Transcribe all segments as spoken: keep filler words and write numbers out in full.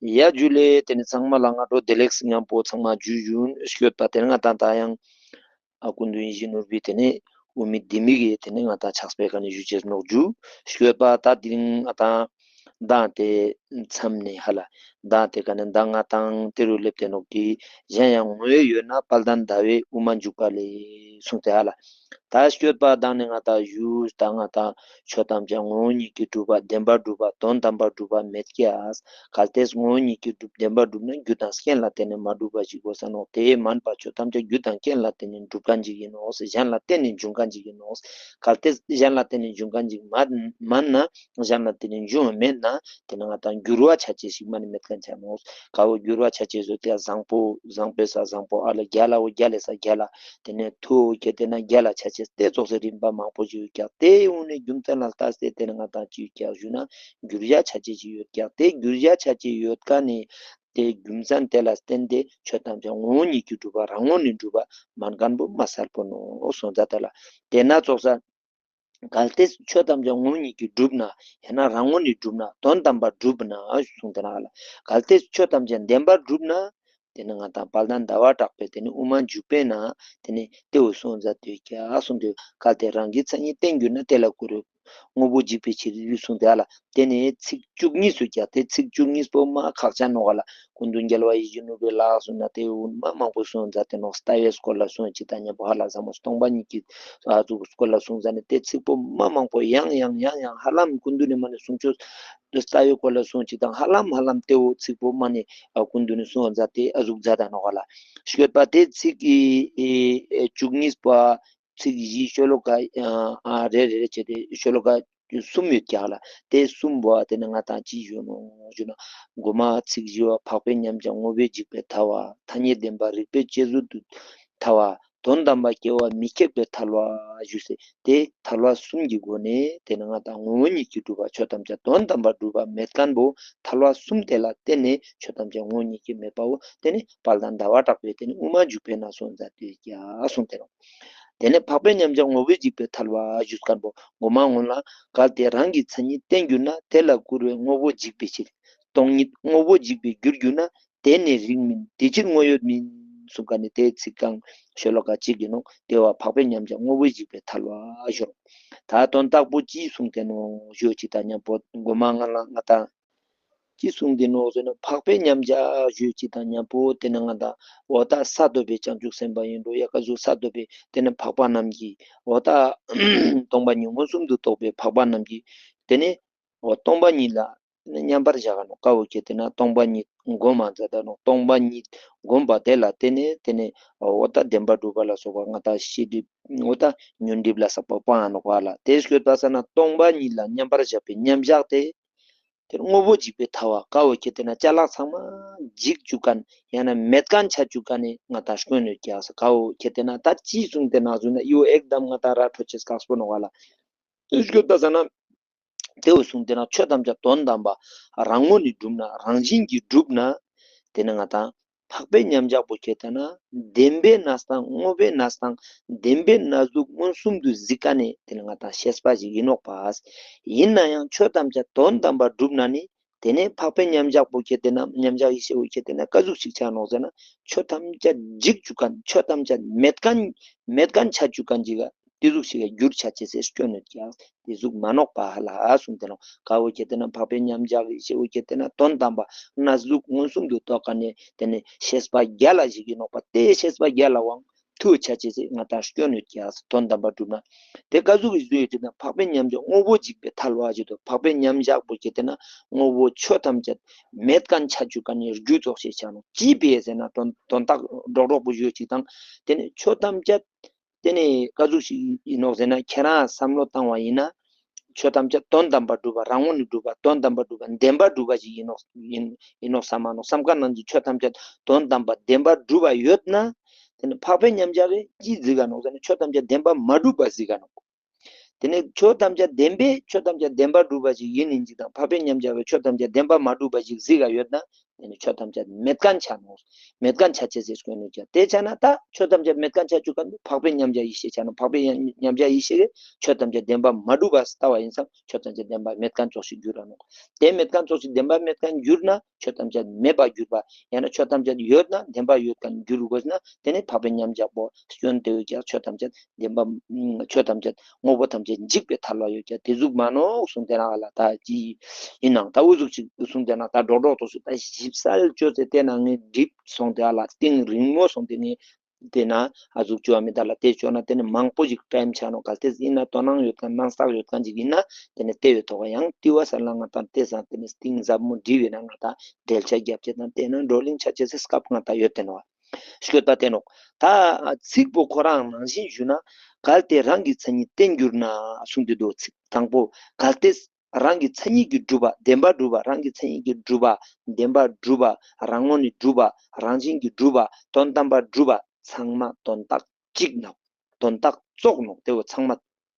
ཡ་ཇུ་ལེ། ཏེ་ནེ་ཚང་མ་ལ་སྔ་དྲོ་བདེ་ལེགས་ཉམ་པོ་ཚང་མ་ཇུ་ཇུ་ཞུས་པ། ཏེ་ནེ་ང་ཏང་ད་ཡང་ཨ་སྐུ་མདུན་ཡིད་བཞིན་ནོར་བུའི་ཏེ་ནེ་དབུ་མའི་ལྡེ་མིག་གི་ཏེ་ནེ་ང་ཏང་ཕྱག་དཔེ་ཀ་ནེ་ཞུ་ཅེས་ནོག་ཇུ་ཞུས་པ། ད་དེ་རིང་ང་ཏང་མདང་ཏེ་མཚམས་ནེ་ཧ་ལ་མདང་ཏེ་ཀ་ནེ་མདང་ང་ཏང་ཏེ་རུ་ལེབས་ཏེ་ནོག་གི། གཞན་ཡང་ངོ་བོ་ཡོད་ན་དཔལ་ལྡན་ཟླ་བའི་དབུ་མ་འཇུག་པ་ལས་གསུངས་ཏེ་ཧ་ལ། ད་ཞུས་པ་མདང་ནེ་ང་ཏང་ཞུས་ད་ང་ཏང་ཆོས་ཐམས་ཅད་ངོ་བོ་ཉིད་ཀྱིས་གྲུབ་པ། བདེན་པར་གྲུབ་པ། དོན་དམ་པར་གྲུབ་པ་མེད་ཀྱག། གལ་ཏེ་ངོ་བོ་ཉིད་ཀྱིས་གྲུབ་བདེན་པར་གྲུབ་ན་རྒྱུ་དང་རྐྱེན་ལ་བརྟེན་ནས་མ་གྲུབ་པ་ཞིག་དགོས་ས་ནོག། དེ་མན་པ་ཆོས་ཐམས་ཅད་རྒྱུ་དང་རྐྱེན་ལ་བརྟེན་ནས་གྲུབ་མཁན་ཅིག་ཡིན་ནོག། གཞན་ལ་བརྟེན་ནས་འབྱུང་མཁན་ཅིག་ཡིན་ནོག། གལ་ཏེ་གཞན་ལ་བརྟེན་ནས་འབྱུང་མཁན་ཅིག་མ་མན་ན། གཞན་ལ་བརྟེན་ནས་འབྱུང་བ་མེད་ན། ཏེ་ནེ་ང་ཏང་འགྱུར་བ་ཆ་ཅེས་ཤིག་མ་ནེ་མེད་མཁན་ཆ་ནོག། ཀ་བོ་འགྱུར་བ་ཆ་ཅེས་ཟེར་ཏེ་བཟང་པོ་བཟང་པོའི་ས་བཟང་པོ། ཨ་ལ་རྒྱལ་ལ་བོ་རྒྱལ་ལ་ས་རྒྱལ་ལ། ཏེ་ནེ་མཐུ་བོ་ཁྱེར་ཏེ་ན་རྒྱལ་ལ་ཆ་ཅེས་ཏེ་ཙོགས་སེ་རིམ་པ་མང་པོ་ཞིག་ཡོད་ཀྱག། ཏེ་འོ་ནེ་རྒྱུ་མཚན་ལ་ལྟས་ཏེ་ཏེ་ནེ་ང་ཏང་ཅི་ཡོད་ཀྱག་ཞུ་ན་འགྱུར་བ་ཆ་ཅེས་ཅིག་ཡོད་ཀྱག། ཏེ་འགྱུར་བ་ཆ་ཅེས་ཡོད་མཁན་ནི་ཏེ་རྒྱུ་མཚན་དེ་ལ་བརྟེན་ཏེ་ཆོས་ཐམས་ཅད་ངོ་བོ་ཉིད་ཀྱིས་གྲུབ་པ་རང་ངོས་ནས་གྲུབ་པ་མན་མཁན་པོ་མ་གསལ་པོ་ནོག་གསུངས་ད་ལ། ཏེ་ན་ཙོགས་ས་གལ་ཏེ་ཆོས་ཐམས་ཅད་ངོ་བོ་ཉིད་ཀྱིས་གྲུབ་ན། ཡང་ན་རང་ངོས་ནས་གྲུབ་ན། དོན་དམ་པར་གྲུབ་ན་གསུངས་ཏེ་ན་ལ། གལ་ཏེ་ཆོས་ཐམས་ཅད་བདེན་པར་གྲུབ་ན། ཏེ་ནེ་ང་ཏང་དཔལ་ལྡན་ཟླ་བ་གྲགས་པའི་ཏེ་ནེ་དབུ་མ་འཇུག་པའི་ནང་ཏེ་ནེ་ཏེ་བོ་གསུངས་མཛད་དེ་ཀྱག་གསུངས་ཏེ། གལ་ཏེ་རང་གི་མཚན་ཉིད་བརྟེན་གྱུར་ན། དེ་ལ་བཀུར་འོས་དངོས་པོ་འཇིག་པའི་ཕྱིར་གསུངས་ཏེ་ཨ་ལ། ཏེ་ནེ་ཚིག་བཅུ་གཉིས་སུ་ཀྱག། ཏེ་ཚིག་བཅུ་གཉིས་པོ་མ་ཁག་ཅན་ནོག་ཨ་ལ། སྐུ་མདུན་རྒྱལ་བ་ཡིད་བཞིན་ནོར་བུའི་ལག་སོང་ན་ཏེ་འོ་མ་མང་པོ་གསུངས་མཛད་དེ་ནོག། ལྟ་བའི་སྐོར་ལ་གསུངས་ཅིག་དང་མཉམ་པོ་ཧ་ལ་ཟབ་མོ་སྟོང་པ་ཉིད་ཀྱི་ཨ་ཟུག་སྐོར་ལ་གསུངས་མཛད་ནེ་ཏེ་ཚིག་པོ་མ་མང་པོ་ཡང་ཡང་ཡང་ཡང་ཧ་ལམ་སྐུ་མདུན་ནི་མ་ནེ་གསུང་ཆོས་ལྟ་བའི་སྐོར་ལ་གསུངས་ཅིག་དང་ཧ་ལམ་ཧ་ལམ་ཏེ་བོ་ཚིག་པོ་མ་ནེ་ཨ་སྐུ་མདུན་ནི་གསུངས་མཛད་དེ་ཨ་ཟུག་མཛད་ད་ནོག་ཨ་ལ། ཞུས་པ་ཏེ་ཚིག་གི་ཨེ་བཅུ་གཉིས་པ་ཚིག་བཞི་ཤོ་ལོ་ཀ་ཨ་རེ་རེ་རེ་བྱས་ཏེ་ཤོ་ལོ་ཀ་གསུམ་ཡོད་ཀྱག་ལ། ཏེ་གསུམ་པོ་ཏེ་ནེ་ང་ཏང་ཅི་ཞུ་ནོག་ཞུ་ན། གོ་མ་ཚིག་བཞི་བ་འཕགས་པའི་མཉམ་གཞག་དངོས་པོའི་འཇིག་པའི་ཐལ་བ། ཐ་སྙད་བདེན་པ་རིགས་པས་དཔྱད་བཟོད་དུ་ཐལ་བ། དོན་དམ་པ་སྐྱེ་བ་མི་ཁེགས་པའི་ཐལ་བ་ཞུས་སེ། ཏེ་ཐལ་བ་གསུམ་གྱི་སྒོ་ནས་ཏེ་ནེ་ང་ཏང་ངོ་བོ་ཉིད་ཀྱིས་གྲུབ་པ་ཆོས་ཐམས་ཅད་དོན་དམ་པར་གྲུབ་པ་མེད་མཁན་པོ་ཐལ་བ་གསུམ་དེ་ལ་བརྟེན་ནས་ཆོས་ཐམས་ཅད་ངོ་བོ་ཉིད་ཀྱིས་མེད་པ་བོ་ཏེ་ནེ་དཔལ་ལྡན་ཟླ་བ་གྲགས་པའི་ཏེ་ནེ་དབུ་མ་འཇུག་པའི་ནང་གསུངས་མཛད་དེ་ཀྱག་གསུངས་ཏེ་ནོག། ཏེ་ནེ་འཕགས་པའི་མཉམ་གཞག་དངོས་པོའི་འཇིག་པའི་ཐལ་བ་ཞུས་མཁན་པོ་གོ་མ་སྔོན་ལ་གལ་ཏེ་རང་གི་མཚན་ཉིད་བརྟེན་གྱུར་ན། དེ་ལ་བཀུར་འོས་དངོས་པོ་འཇིག་པའི་ཕྱིར། སྟོང་ཉིད་དངོས་པོ་འཇིག་པའི་རྒྱུར་གྱུར་ན། དེ་ནི་རིགས་མིན་དེ་ཕྱིར་དངོས་ཡོད་མིན། གསུངས་མཁན་ནི་ཏེ་ཚིག་རྐང་ཤོ་ལོ་ཀ་གཅིག་ཡིན་ནོག། ཏེ་བོ་འཕགས་པའི་མཉམ་གཞག་དངོས་པོའི་འཇིག་པའི་ཐལ་བ་ཞུ་ནོག། ད་དོན་དག་པོ་ཅི་གསུངས་ཏེ་ནོག་ཞུ་ཅིག་དང་མཉམ་པོ་གོ་མ་སྔོན་ལ་ང་ཏང་ཅི་གསུངས་ཏེ་ནོག་ཟེར་ན་འཕགས་པའི་མཉམ་གཞག་ཞུ་ཅིག་དང་མཉམ་པོ་ཏེ་ནེ་ང་ཏང་འོ་ད་ས་ཐོབ་པའི་བྱང་ཆུབ་སེམས་དཔའ་ཡིན་འགྲོ་ཡ་ཀ་ཟུག་ས་ཐོབ་པའི་ཏེ་ནེ་འཕགས་པ་རྣམས་ཀྱིས་འོ་ད་སྟོང་པ་ཉིད་མངོན་སུམ་དུ་རྟོགས་པའི་འཕགས་པ་རྣམས་ཀྱིས་ཏེ་ནེ་འོ་སྟོང་པ་ཉིད་ལ་མཉམ་པར་བཞག་ག་ནོག། ཀ་བོ་ཁྱེར་ཏེ་ན་སྟོང་པ་ཉིད་སྒོམ་མ་མཛད་ད་ནོག། སྟོང་པ་ཉིད་སྒོམ་པ་དེ་ལ་བརྟེན་ནས་ཏེ་ནེ་འོ་ད་བདེན་པར་གྲུབ་པ་ལ་སོགས་པ་ང་ཏང་ཤེས་སྒྲིབ་འོ་ད་ཉོན་སྒྲིབ་ལ་སོགས་པ་སྤང་ནོག་པ་ལ། དེ་སྐྱོད་པ་ས་ན་སྟོང་པ་ཉིད་ལ་མཉམ་པར་བཞག་པའི་མཉམ་བཞག་དེ་དེ་དངོས་པོ་འཇིག་པའི་ཐལ་བ། ཀ་བོ་ཁྱེར་ཏེ་ན་ཅ་ལག་ཚང་མ་འཇིག་བཅུག་མཁན་ཡང་ན་མེད་མཁན་ཆ་བཅུག་མཁན་ནི་ང་ཏང་སྐྱོན་ཡོད་ཀྱག་ས། ཀ་བོ་ཁྱེར་ཏེ་ན་ད་ཅི་གསུངས་ཏེ་ན་ཟུག་ན་ཡོ་ཨེག་དམ་ང་ཏང་ར་འཕྲོད་ཅེས་དཀགས་པོ་ནོག་པ་ལ། དེ་སྐྱོད་པ་ས་ན། དེ་བོ་གསུངས་ཏེ་ན་ཆོས་ཐམས་ཅད་དོན་དམ་པ་རང་ངོས་ནས་གྲུབ་ན་རང་བཞིན་གྱིས་གྲུབ་ན། དེ་ནི་ང་ཏང་འཕགས་པའི་མཉམ་བཞག་པོ་ཁྱེར་ཏེ་ན་བདེན་པའི་གནས་སྟངས་དངོས་པོའི་གནས་སྟངས་བདེན་པའི་གནས་ལུགས་མངོན་སུམ་དུ་གཟིགས་མཁན་ནི་དེ་ནི་ང་ཏང་ཤེས་པ་ཞིག་ཡིན་ནོག་པ། ཡིན་ན་ཡང་ཆོས་ཐམས་ཅད་དོན་དམ་པར་གྲུབ་ན་ནི་དེ་ནི་འཕགས་པའི་མཉམ་བཞག་པོ་ཁྱེར་ཏེ་ན་མཉམ་བཞག་ཡེ་ཤེས་པོ་ཁྱེར་ཏེ་ན་ཀ་ཟུག་ཞིག་ཆ་ནོག་ཟེར་ན་ཆོས་ཐམས་ཅད་འཇིག་བཅུག་མཁན་ཆོས་ཐམས་ཅད་མེད་མཁན་མེད་མཁན་ཆ་བཅུག་མཁན་ཅིག་ག་དེ་ཟུག་ཞིག་ག་འགྱུར་ཆ་ཅེས་སི་སྐྱོན་ཡོད་ཀྱག། དེ་ཟུག་མ་ནོག་པ་ལ་གསུངས་ཏེ་ནོག། ཀ་བོ་ཁྱེར་ཏེ་ན་འཕགས་པའི་མཉམ་བཞག་ཡེ་ཤེས་པོ་ཁྱེར་ཏེ་ན་དོན་དམ་པ་གནས་ལུགས་མངོན་སུམ་དུ་རྟོགས་མཁན་ནི་དེ་ནི་ཤེས་པ་རྒྱལ་ལ་ཞིག་ཡིན་ནོག་པ། དེ་ཤེས་པ་རྒྱལ་ལ་དབང་ཐུག་ཆ་ཅེས་སི་ང་ཏང་སྐྱོན་ཡོད་ཀྱག། དོན་དམ་པར་གྲུབ་ན་དེ་ཀ་ཟུག་གི་བཟོ་ཡོད་ཀྱག་ན་འཕགས་པའི་མཉམ་བཞག་དངོས་པོ་འཇིག་པའི་ཐལ་བ་ཞིག་ཏུ་འཕགས་པའི་མཉམ་བཞག་པོ་ཁྱེར་ཏེ་ན་དངོས་པོ་ཆོས་ཐམས་ཅད་མེད་མཁན་ཆ་བཅུག་མཁན་ནི་རྒྱུ་ཙོགས་ཤིག་ཆ་ནོག། ཅི་ཕི་ཟེར་ན་དོན་དོན་དག་སྒྲོག་སྒྲོག་པོ་ཡོད་ཅིག་དང་དེ་ནི་ཆོས་ཐམས་ཅད་དེ་ནི་ཀ་ཟུག་ཞིག་ཡིན་ནོག་ཟེར་ན་ཁྱེད་རང་བསམ་བློ་བཏང་བ་ཡིན་ན་ཆོས་ཐམས་ཅད་དོན་དམ་པར་གྲུབ་པ་རང་ངོས་ནས་གྲུབ་པ་དོན་དམ་པར་གྲུབ་པ་བདེན་པར་གྲུབ་པ་ཞིག་ཡིན་ནོག་ཡིན་ཡིན་ནོག་བསམ་མ་ནོག། བསམ་མཁན་ནང་གི་ཆོས་ཐམས་ཅད་དོན་དམ་པ་བདེན་པར་གྲུབ་པ་ཡོད་ན་དེ་ནི་འཕགས་པའི་མཉམ་བཞག་གི་ཅི་གཟིགས་ག་ནོག་ཟེར་ན་ཆོས་ཐམས་ཅད་བདེན་པར་མ་གྲུབ་པ་གཟིགས་ག་ནོག། དེ་ནི་ཆོས་ཐམས་ཅད་བདེན་པའི་ཆོས་ཐམས་ཅད་བདེན་པར་གྲུབ་པ་ཞིག་ཡིན་ནི་ཅིག་དང་འཕགས་པའི་མཉམ་བཞག་པའི་ཆོས་ཐམས་ཅད་བདེན་པར་མ་གྲུབ་པ་ཞིག་གཟིགས་ག་ཡོད་ན་ དེ་ནི་ཆོས་ཐམས་ཅད་མེད་མཁན་ཆ་ནོག་མེད་མཁན་ཆ་ཅེས་ཟེར་སྐྱོན་ནོག་ཀྱང་། དེ་ཆ་ན་ད་ཆོས་ཐམས་ཅད་མེད་མཁན་ཆ་བཅུག་མཁན་འདུག་འཕགས་པའི་མཉམ་གཞག་ཡེ་ཤེས་ཆ་ནོག་འཕགས་པའི་མཉམ་གཞག་ཡེ་ཤེས་ཀྱིས་ཆོས་ཐམས་ཅད་བདེན་པ་མ་གྲུབ་པ་ལྟ་བ་ཡིན་ཙང་ཆོས་ཐམས་ཅད་བདེན་པ་མེད་མཁན་ཙོགས་ཤིག་འགྱུར་ར་ནོག་དེ་མེད་མཁན་ཙོགས་ཤིག་བདེན་པ་མེད་མཁན་འགྱུར་ན་ཆོས་ཐམས་ཅད་མེད་པ་འགྱུར་བ། ཡང་ན་ཆོས་ཐམས་ཅད་ཡོད་ན་བདེན་པ་ཡོད་མཁན་འགྱུར་དགོས་ན་དེ་ནི་འཕགས་པའི་མཉམ་གཞག་པོ་སྐྱོན་དེ་ཡོད་ཀྱང་ཆོས་ཐམས་ཅད་བདེན་པ་ཆོས་ཐམས་ཅད་དངོས་པོ་ཐམས་ཅད་འཇིག་པའི་ཐལ་བ་ཡོད་ཀྱང་དེ་ཟུག་མ་ནོག་གསུངས་ཏེ་ན་ལ་ད་ཅི་ཡིན་ནང་ད་འུ་ཟུག་ཅིག་གསུངས་ཏེ་ན་ད་སྒྲོག་སྒྲོག་ཏོ་སུ་ད་ཞིབ་གསལ་བཅོས་ཏེ་དེ་ན་ངས་འགྲིབ་སོང་སྟེ་ཨ་ལ་གཏིང་རིང་མོ་སོང་སྟེ་ངས་དེ་ན་ཨ་ཟུག་བཅོ་བ་མི་ད་ལ་དེ་བཅོ་ན་དེ་ནི་མང་པོ་ཞིག་ཊའིམ་ཆ་ནོག་གལ་ཏེ་ཡིན་ན་དོ་སྣང་ཡོད་མཁན་སྣང་ས་ཡོད་མཁན་ཅིག་ཡིན་ན་དེ་ནི་དེ་ཡོད་ཐོག་ཡང་ལྟི་བ་ས་ལ་ང་ད་དེ་སང་དེ་ནི་གཏིང་ཟབ་མོ་འགྲིབ་ཡིན་ན་ང་ད་འགྲེལ་བཤད་རྒྱབ་ཅེས་དང་དེ་ན་བགྲོ་གླེང་ཆ་ཅེས་སི་སྐབས་ང་ད་ཡོད་དེ་ནོག་ཤོད་ད་དེ་ནོག་ད་ཚིག་པོ་ཁོ་རང་ནང་བཞིན་ཞུ་ན་གལ་ཏེ་རང་གི་མཚན་ཉིད་བརྟེན་གྱུར་ན་གསུངས་ཏེ་འདུག་ཚིག་དང་པོ་གལ་ཏེ་རང་གི་མཚན་ཉིད་ཀྱིས་གྲུབ་པ་བདེན་པར་གྲུབ་པ་རང་གི་མཚན་ཉིད་ཀྱིས་གྲུབ་པ་བདེན་པར་གྲུབ་པ་རང་ངོས་ནས་གྲུབ་པ་རང་བཞིན་གྱིས་གྲུབ་པ་དོན་དམ་པར་གྲུབ་པ་ཚང་མ་དོན་དག་གཅིག་ནོག་དོན་དག་ཙོགས་ནོག་དེ་བོ་ཚང་མ་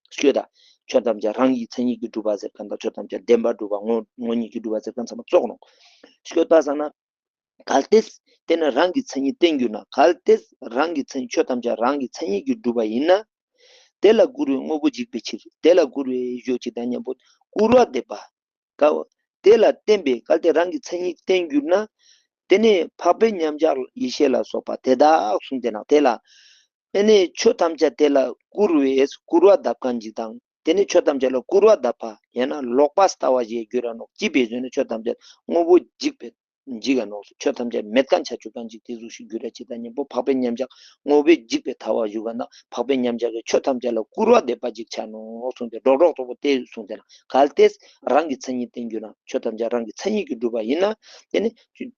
ཤོད་ད། ཆོས་ཐམས་ཅད་རང་གི་མཚན་ཉིད་ཀྱིས་གྲུབ་པ་ཟེར་མཁན་དང་ཆོས་ཐམས་ཅད་བདེན་པར་གྲུབ་པ་ངོ་ངོ་ཉིད་ཀྱིས་གྲུབ་པ་ཟེར་མཁན་ཚང་མ་ཙོགས་ནོག་ཤོད་ད་ཟེར་ན། གལ་ཏེ་དེ་ནི་རང་གི་མཚན་ཉིད་བརྟེན་གྱུར་ན། གལ་ཏེ་རང་གི་མཚན་ཆོས་ཐམས་ཅད་རང་གི་མཚན་ཉིད་ཀྱིས་གྲུབ་པ་ཡིན་ན། དེ་ལ་བསྐུར་བའི་དངོས་པོ་འཇིག་པའི་ཕྱིར། དེ་ལ་བསྐུར་བའི་ཞོ་ཅིག་དང་མཉམ་པོ་བསྐུར་བ་འདེབས་པ། དེ་ལ་བརྟེན་པའི་གལ་ཏེ་རང་གི་མཚན་ཉིད་བརྟེན་གྱུར་ན། དེ་ནི་འཕགས་པའི་མཉམ་གཞག་ཡེ་ཤེས་ལ་སོགས་པ་དེ་དག་གསུངས་ཏེ་ན་དེ་ལ། དེ་ནི་ཆོས་ཐམས་ཅད་དེ་ལ་བསྐུར་བའི་བསྐུར་བ་འདེབས་མཁན་ཅིག་དང་དེ་ནི་ཆོས་ཐམས་ཅད་ལ་བསྐུར་བ་འདེབས་པ་ཡང་ན་ལོག་པ་ལྟ་བ་ཞེས་བསྒྱུར་ར་ནོག་ཅི་བས་ཟེར་ན་ཆོས་ཐམས་ཅད་དངོས་པོ་འཇིག་པའི་འཇིག་ག་ནོག་ཆོས་ཐམས་ཅད་མེད་མཁན་ཆ་བཅུག་མཁན་ཅིག་དེ་ཟུག་ཤིག་གྱུར་ར་ཅིག་དང་མཉམ་པོ་འཕགས་པའི་མཉམ་གཞག་དངོས་པོའི་འཇིག་པའི་ཐལ་བ་ཞུགས་པ་ན་འཕགས་པའི་མཉམ་གཞག་གི་ཆོས་ཐམས་ཅད་ལ་བསྐུར་བ་འདེབས་པ་ཅིག་ཆ་ནོག་གསུངས་ཏེ་སྒྲོག་སྒྲོག་ཙོགས་པོ་དེ་གསུངས་ཏེ་ན་གལ་ཏེ་རང་གི་མཚན་ཉིད་བརྟེན་གྱུར་ན་ཆོས་ཐམས་ཅད་རང་གི་མཚན་ཉིད་ཀྱིས་གྲུབ་པ་ཡིན་ན་དེ་ནི་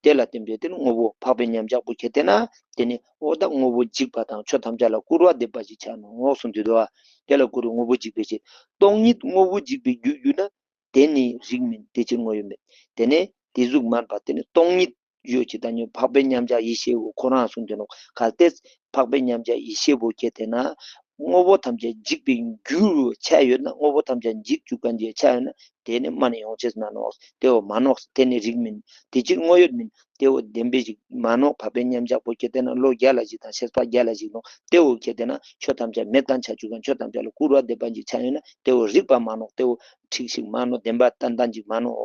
དེ་ལ་བརྟེན་པའི་དེ་ནི་དངོས་པོ་འཕགས་པའི་མཉམ་གཞག་པོ་ཁྱེར་ཏེ་ན་དེ་ནི་འོ་ད་དངོས་པོ་འཇིག་པ་དང་ཆོས་ཐམས་ཅད་ལ་བསྐུར་བ་འདེབས་པ་ཅིག་ཆ་ནོག་གསུངས་ཏེ་འདུག་བ། དེ་ལ་བསྐུར་བའི་དངོས་པོ་འཇིག་པའི་ཕྱིར། སྟོང་ཉིད་དངོས་པོ་འཇིག་པའི་རྒྱུར་གྱུར་ན། དེ་ནི་རིགས་མིན་དེ་ཕྱིར་དངོས་ཡོད་མིན། དེ་ནི་དེ་ཟུག་མན་པ་དེ་ནི་སྟོང་ཉིད་ཡོད་ཅིག་དང་ཉོན་འཕགས་པའི་མཉམ་གཞག་ཡེ་ཤེས་བོ་ཁོ་རང་གསུངས་ཏེ་ནོག་གལ་ཏེ་འཕགས་པའི་མཉམ་གཞག་ཡེ་ཤེས་བོ་ཁྱེར་ཏེ་ན་དངོས་པོ་ཐམས་ཅད་འཇིག་པའི་རྒྱུ་ཆ་ཡོད་ན་དངོས་པོ་ཐམས་ཅད་འཇིག་བཅུག་མཁན་ཅིག་ཆ་ཡོད་ན་དེ་ནི་མ་ནི་ཡོང་ཅེས་མ་ནོག་དེ་བོ་མ་ནོག་དེ་ནི་རིགས་མིན་དེ་ཕྱིར་དངོས་ཡོད་མིན། དེ་བོ་བདེན་པའི་ཞིག་མ་ནོག་འཕགས་པའི་མཉམ་གཞག་པོ་ཁྱེར་ཏེ་ན་བློ་རྒྱལ་ལ་ཞིག་དང་ཤེས་པ་རྒྱལ་ལ་ཞིག་ནོག་དེ་བོ་ཁྱེར་ཏེ་ན་ཆོས་ཐམས་ཅད་མེད་མཁན་ཆ་བཅུག་མཁན་ཆོས་ཐམས་ཅད་ལ་བསྐུར་བ་འདེབས་པ་ཅིག་ཆ་ཡོད་ན་དེ་བོ་རིགས་པ་མ་ནོག་དེ་བོ་ཁྲིག་ཞིག་མ་ནོག་བདེན་པ་ཏན་ཏན་ཞིག་མ་ནོག་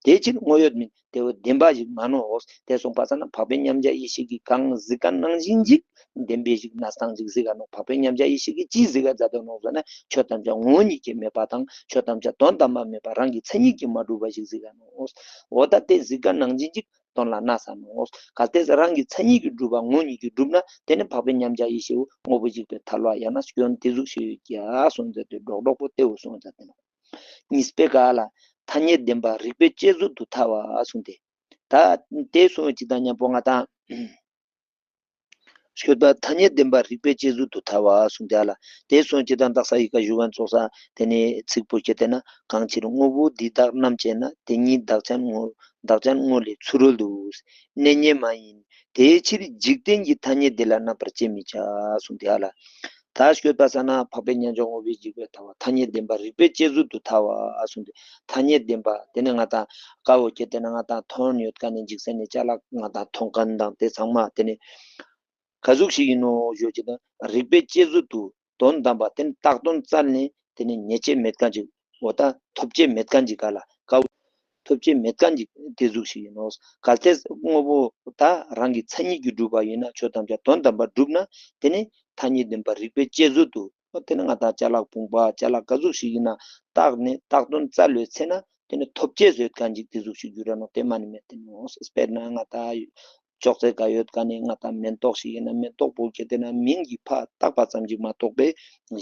དེ་ཕྱིར་དངོས་ཡོད་མིན། དེ་བོ་བདེན་པ་ཞིག་མ་ནོག་དེ་སོང་པ་ས་ན་འཕགས་པའི་མཉམ་གཞག་ཡེ་ཤེས་ཀྱིས་གང་གཟིགས་མཁན་ནང་བཞིན་ཅིག་བདེན་པའི་ཞིག་གནས་སྟངས་ཅིག་གཟིགས་ག་ནོག་འཕགས་པའི་མཉམ་གཞག་ཡེ་ཤེས་ཀྱིས་ཅི་གཟིགས་ག་མཛད་དོ་ནོག་ཟེར་ན་ཆོས་ཐམས་ཅད་ངོ་བོ་ཉིད་ཀྱིས་མེད་པ་དང་ཆོས་ཐམས་ཅད་དོན་དམ་པར་མེད་པ་རང་གི་མཚན་ཉིད་ཀྱིས་མ་གྲུབ་པ་ཞིག་གཟིགས་ག་ནོག་འོ་ད་དེ་གཟིགས་མཁན་ནང་བཞིན་ཅིག་དོན་ལ་གནས་ས་ནོག་གལ་ཏེ་རང་གི་མཚན་ཉིད་ཀྱིས་གྲུབ་པ་ངོ་བོ་ཉིད་ཀྱིས་གྲུབ་ན་དེ་ནི་འཕགས་པའི་མཉམ་གཞག་ཡེ་ཤེས་བོ་དངོས་པོ་འཇིག་པའི་ཐལ་བ་ཡང་ན་སྐྱོན་དེ་ཟུག་ཤིག་ཡོད་ཀྱག་གསུངས་མཛད་དེ་སྒྲོག་སྒྲོག་པོ་དེ་བོ་གསུངས་མཛད་དེ་ནོག་གཉིས་པའི་ཀ་ལ་ཐ་སྙད་བདེན་པ་རིགས་པས་དཔྱད་བཟོད་དུ་ཐལ་བ་གསུངས་ཏེ། ད་དེ་གསུངས་ཅིག་དང་མཉམ་པོ་ང་དང་ཤོད་པ་ཐ་སྙད་བདེན་པ་རིགས་པས་དཔྱད་བཟོད་དུ་ཐལ་བ་གསུངས་ཏེ་ཨ་ལ། དེ་གསུངས་ཅིག་དང་དག་ས་ཡི་གེ་ཞུ་བ་ཙོགས་ས་དེ་ནི་ཚིག་པོ་ཁྱེར་ཏེ་ན་གང་ཕྱིར་དངོས་པོ་འདི་དག་རྣམ་དཔྱད་ན། དེ་ཉིད་བདག་ཅན་དངོས་བདག་ཅན་དངོས་ལས་ཚུ་རོལ་དུ། གནས་ཉིད་མ་ཡིན། དེའི་ཕྱིར་འཇིག་རྟེན་གྱི་ཐ་སྙད་འདི་ལ་རྣམ་པར་དཔྱད་མི་བྱ་གསུངས་ཏེ་ཨ་ལ། ད་ཤོད་པ་ས་ན་འཕགས་པའི་མཉམ་གཞག་དངོས་པོའི་འཇིག་པའི་ཐལ་བ་ཐ་སྙད་བདེན་པ་རིགས་པས་དཔྱད་བཟོད་དུ་ཐལ་བ་གསུངས་ཏེ། ཐ་སྙད་བདེན་པ་དེ་ནི་ང་དང་ཀ་བོ་ཁྱེར་ཏེ་ན་ང་དང་དོན་ཡོད་མཁན་ནི་འཇིག་རྟེན་ནི་ཅ་ལག་ང་དང་མཐོང་མཁན་དང་དེ་ཚང་མ་དེ་ནི་ག་ཟུག་ཞིག་ཡིན་ནོག་ཞུ་ཅིག་དང་རིགས་པས་དཔྱད་བཟོད་དུ་དོན་དམ་པ་དེ་ནི་བཏགས་དོན་བཙལ་ནས་དེ་ནི་རྙེད་བྱེད་མེད་མཁན་ཅིག་འོ་ད་ཐོབ་བྱེད་མེད་མཁན་ཅིག་ག་ལ་ཀ་བོ་ཐོབ་བྱེད་མེད་མཁན་ཅིག་དེ་ཟུག་ཞིག་ཡིན་ནོག་གལ་ཏེ་དངོས་པོ་ད་རང་གི་མཚན་ཉིད་ཀྱིས་གྲུབ་པ་ཡིན་ན་ཆོས་ཐམས་ཅད་དོན་དམ་པར་གྲུབ་ན་དེ་ནི་ཐ་སྙད་བདེན་པ་རིགས་པས་དཔྱད་བཟོད་དུ། འོ་དེ་ནི་ང་དང་ཅ་ལག་བུང་བ་ཅ་ལག་ག་ཟུག་ཞིག་ཡིན་ན་བཏགས་ནས་བཏགས་དོན་བཙལ་བའི་ཚེ་ན་དེ་ནི་ཐོབ་བྱེད་བཟོད་མཁན་ཅིག་དེ་ཟུག་ཞིག་འགྱུར་ར་ནོག་དེ་མ་ནི་མེད་དེ་ནོག་དཔེར་ན་ང་དང་ཅོག་ཙེ་ག་ཡོད་མཁན་ནི་ང་དང་མེན་ཏོག་ཞིག་ཡིན་ན་མེན་ཏོག་པོ་ཁྱེར་ཏེ་ན་མིང་གི་ཕ་བཏགས་པ་ཙམ་ཞིག་མ་གཏོགས་པའི་